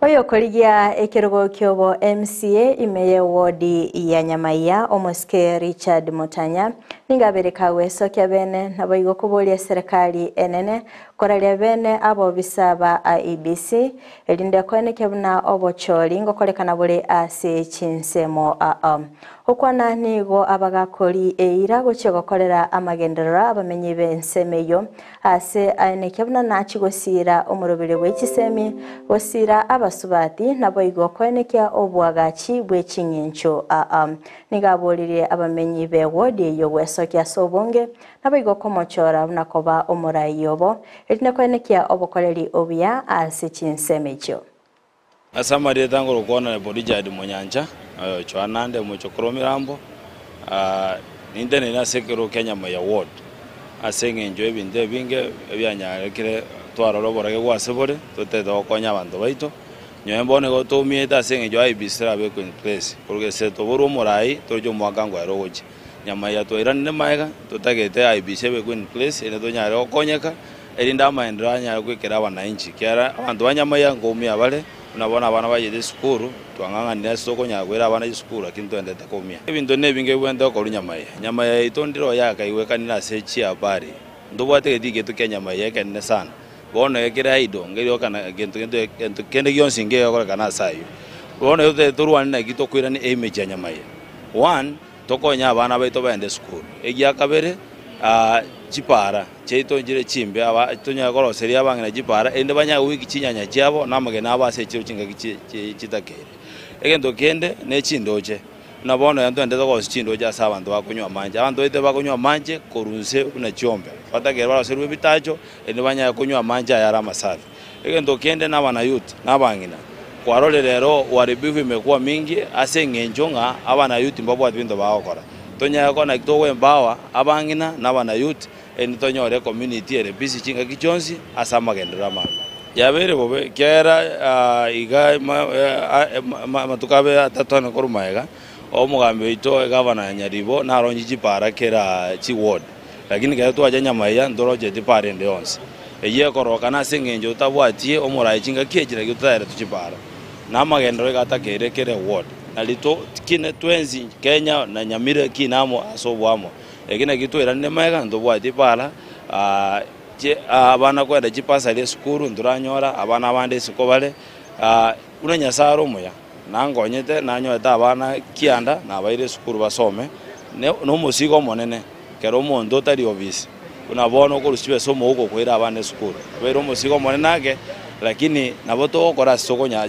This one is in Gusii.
Oyokorigia ekerogo kiobo MCA ime ye wodi ya Nyamaiya omosike Richard Mutanya nigo abere kagwesokia bene naboigo koboria eserekari enene koraria bene abobisa ba IEBC erinde koenekia buna obochori ngokorekana bore ase chinsemo aa. Okwana nigo abagakori eira gochia gokorera amagenderero abamenyi b'ensemo eyio ase aenekia buna nachi gosiira omoroberi bwe chisemi, gosiira abasubati, naboigo koenekia oboagachi bwe ching'encho aa. Nigo aboririe abamenyi be wodi eyio gwesokia ase obonge, naboigo komochora buna koba omorai obo, erinde koenekia obokoreri obuya ase chinsemo echio. Ase amarieta ngorokwa Honourable Richard Monyancha, oyochoa nande omochokoro o Mirambo, ninteneine ase ekerogo kia Nyamaiya Ward ase eng'encho y'ebinto ebinge ebianyarekire twarora oborage bwa ase bore, totete gokonya abanto baito. Nyowe bono igo toumiete ase eng'encho IEBC terabekwa in place, korwa gese toborwe omorai toroche omwaka ngoera ogochia. Nyamaiya twairanire magega, totagete IEBC ebekwe in place erinde tonyare gokonyeka, erinde amaendereo anyare goikera abananchi, ekiagera abanto ba Nyamaiya nkoumia bare, buna bono abana bachete esukuru, twang'ang'anire ase tokonyara koira abana chisukuru lakini toendete koumia. Ebinto nebinge bibwenerete gokorwa Nyamaiya. Nyamaiya yaito ndire oyo yakaigwekanire ase chiabari, ntobwate egetii kiaito kia Nyamaiya ekenene sana, bono ekere idle, nkerioka gento gento kende gionsi nkegokorekana ase ayio. Bono totagete torwane naki tokoirania eimage ya Nyamaiya. One, Tokonye abana baito bagende esukuru. Egia kabere, chipara chiaito nchire chimbe, aba tonyare koroseria abang'ina chipara, erinde banyare goika chinyanya chiabo na amagena abo ase echiro chingaki chitakeire. Egento kende ne chindoche, buna bono ekero togendete korosia chindoche ase abanto bakonywa amanche, abanto baito bakonywa amanche korwa inse buna chiombe, batakeire baroserigwe ebitacho erinde banyare konywa amanche aya are amasafi. Egento kende nabanayuti na abang'ina, kwarorire rero uharibifu imekuwa mingi ase eng'encho ng'a abanayuti mbabwati binto bagokora. Tonyare koba naki togo empower abang'ina na abanayuti erinde tonyore ecommunity ere busy chingaki chionsi ase amagenderero amabe. Yabeire bobe ekiagera iga amatuko abe atato ane korwa magega, omogambi oito egavana Nyaribo naronche chipara kera chiward. Lakini ekero twacha nyamaiya ntorocheti para ende yonsi. Eyio ekorokana ase engencho totabwatie omoraai chingaki echi naki totaeretwe chipara. Na amagenderero iga atakeire kera eward. Nari to kine twensi Kenya na Nyamira kine amo ase oboamo. Eki naki twairanire magega ntobwati para abana kwenda chibasari esukuru ntoranyora, abana abande isiko bare, buna Nyasaye are omuya nangonyete nanyorete abana kianda nabaire esukuru basome, na omosigo omonene. Kera omonto otari obisi, buna bono okorusia chibesa omouko koira abana esukuru, obeire omosigo omonene ake, lakini nabo togokora ase tokonyara.